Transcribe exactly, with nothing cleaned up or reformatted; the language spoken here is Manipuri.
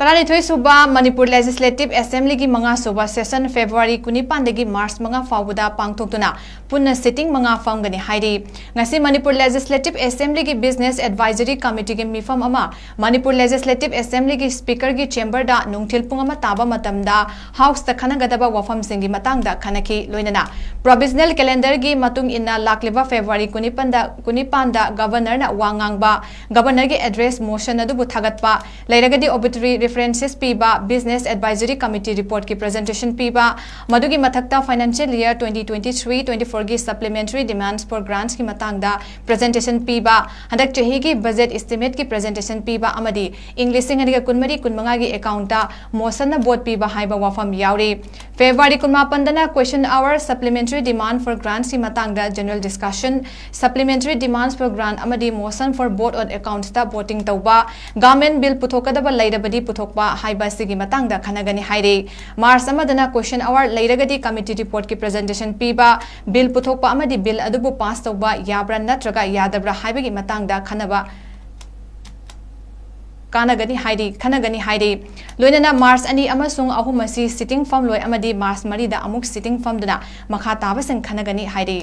ꯇꯔꯥꯅꯤꯊꯣꯏ ꯁꯨꯕ ꯃꯅꯤꯄꯨꯔ ꯂꯦꯖꯤꯁꯂꯦꯇꯤꯚ ꯑꯦꯁꯦꯝꯕ꯭ꯂꯤꯒꯤ ꯃꯉꯥ ꯁꯨꯕ ꯁꯦꯁꯟ ꯐꯦꯕ꯭ꯔꯨꯋꯥꯔꯤ ꯀꯨꯟꯅꯤꯄꯥꯟꯗꯒꯤ ꯃꯥꯔꯆ ꯃꯉꯥ ꯐꯥꯎꯕꯗ ꯄꯥꯡꯊꯣꯛꯇꯨꯅ ꯄꯨꯟꯅ ꯁꯤꯇꯤꯡ ꯃꯉꯥ ꯐꯝꯒꯅꯤ ꯍꯥꯏꯔꯤ꯫ ꯉꯁꯤ ꯃꯅꯤꯄꯨꯔ ꯂꯦꯖꯤꯁꯂꯦꯇꯤꯚ ꯑꯦꯁꯦꯝꯕ꯭ꯂꯤꯒꯤ ꯕꯤꯖꯤꯅꯦꯁ ꯑꯦꯗꯚꯥꯏꯖꯔꯤ ꯀꯃꯤꯇꯤꯒꯤ ꯃꯤꯐꯝ ꯑꯃ ꯃꯅꯤꯄꯨꯔ ꯂꯦꯖꯤꯁꯂꯦꯇꯤꯚ ꯑꯦꯁꯦꯝꯕ꯭ꯂꯤꯒꯤ ꯁ꯭ꯄꯤꯀꯔꯒꯤ ꯆꯦꯝꯕꯔꯗ ꯅꯨꯡꯊꯤꯜ ꯄꯨꯡ ꯑꯃ ꯇꯥꯕ ꯃꯇꯝꯗ ꯍꯥꯎꯁꯇ ꯈꯟꯅꯒꯗꯕ ꯋꯥꯐꯝꯁꯤꯡꯒꯤ ꯃꯇꯥꯡꯗ ꯈꯟꯅꯈꯤ꯫ ꯂꯣꯏꯅꯅ ꯄ꯭ꯔꯣꯚꯤꯖꯅꯦꯜ ꯀꯦꯂꯦꯟꯗꯔꯒꯤ ꯃꯇꯨꯡ ꯏꯟꯅ ꯂꯥꯛꯂꯤꯕ ꯐꯦꯕ꯭ꯔꯨꯋꯥꯔꯤ ꯀꯨꯟꯅꯤꯄꯥꯟꯗ, ꯀꯨꯟꯅꯤꯄꯥꯟꯗ ꯒꯚꯔꯅꯔꯅ ꯋꯥ ꯉꯥꯡꯕ, ꯒꯚꯔꯅꯔꯒꯤ ꯑꯦꯗ꯭ꯔꯦꯁ ꯃꯣꯁꯟ ꯑꯗꯨꯕꯨ ꯊꯥꯒꯠꯄ, ꯂꯩꯔꯒꯗꯤ obituary references ꯄꯤꯕ, ꯕꯤꯖꯤꯅꯦꯁ ꯑꯦꯗꯚꯥꯏꯖꯔꯤ ꯀꯃꯤꯇꯤ ꯔꯤꯄꯣꯔꯠꯀꯤ ꯄ꯭ꯔꯖꯦꯟꯇꯦꯁꯟ ꯄꯤꯕ, ꯃꯗꯨꯒꯤ ꯃꯊꯛꯇ financial year twenty twenty-three twenty-fourꯒꯤ supplementary demands for grantsꯀꯤ ꯃꯇꯥꯡꯗ ꯄ꯭ꯔꯖꯦꯟꯇꯦꯁꯟ ꯄꯤꯕ, ꯍꯟꯗꯛ ꯆꯍꯤꯒꯤ ꯕꯖꯦꯠ ꯏꯁꯇꯤꯃꯦꯠꯀꯤ ꯄ꯭ꯔꯖꯦꯟꯇꯦꯁꯟ ꯄꯤꯕ ꯑꯃꯗꯤ ꯏꯪ ꯂꯤꯁꯤꯡ ꯑꯅꯤꯒ ꯀꯨꯟꯃꯔꯤ ꯀꯨꯟꯃꯉꯥꯒꯤ ꯑꯦꯀꯥꯎꯟꯠꯇ ꯃꯣꯁꯟꯅ ꯚꯣꯠ ꯄꯤꯕ ꯍꯥꯏꯕ ꯋꯥꯐꯝ ꯌꯥꯎꯔꯤ꯫ ꯐꯦꯕ꯭ꯔꯨꯋꯥꯔꯤ ꯀꯨꯟꯃꯥꯄꯟꯗꯅ question hour, supplementary demand for grantsꯀꯤ ꯃꯇꯥꯡꯗ general discussion, supplementary demands for grant ꯑꯃꯗꯤ motion for vote on accountsꯇ voting ꯇꯧꯕ, government bill ꯄꯨꯊꯣꯛꯀꯗꯕ ꯂꯩꯔꯕꯗꯤ ꯄꯨꯊꯣꯛꯄ ꯍꯥꯏꯕ ꯑꯁꯤꯒꯤ ꯃꯇꯥꯡꯗ ꯈꯟꯅꯒꯅꯤ ꯍꯥꯏꯔꯤ꯫ ꯃꯥꯔꯆ ꯑꯃꯗꯅ question hour, ꯂꯩꯔꯒꯗꯤ committee reportꯀꯤ presentation ꯄꯤꯕ, bill ꯄꯨꯊꯣꯛꯄ ꯑꯃꯗꯤ bill ꯑꯗꯨꯕꯨ pass ꯇꯧꯕ ꯌꯥꯕ꯭ꯔꯥ ꯅꯠꯇ꯭ꯔꯒ ꯌꯥꯗꯕ꯭ꯔꯥ ꯍꯥꯏꯕꯒꯤ ꯃꯇꯥꯡꯗ ꯈꯟꯅꯕ ꯀꯥꯟꯅꯒꯅꯤ ꯍꯥꯏꯔꯤ, ꯈꯟꯅꯒꯅꯤ ꯍꯥꯏꯔꯤ꯫ ꯂꯣꯏꯅꯅ ꯃꯥꯔꯆ ꯑꯅꯤ ꯑꯃꯁꯨꯡ ꯑꯍꯨꯝ ꯑꯁꯤ ꯁꯤꯇꯤꯡ ꯐꯝꯂꯣꯏ ꯑꯃꯗꯤ ꯃꯥꯔꯆ ꯃꯔꯤꯗ ꯑꯃꯨꯛ ꯁꯤꯇꯤꯡ ꯐꯝꯗꯨꯅ ꯃꯈꯥ ꯇꯥꯕꯁꯤꯡ ꯈꯟꯅꯒꯅꯤ ꯍꯥꯏꯔꯤ꯫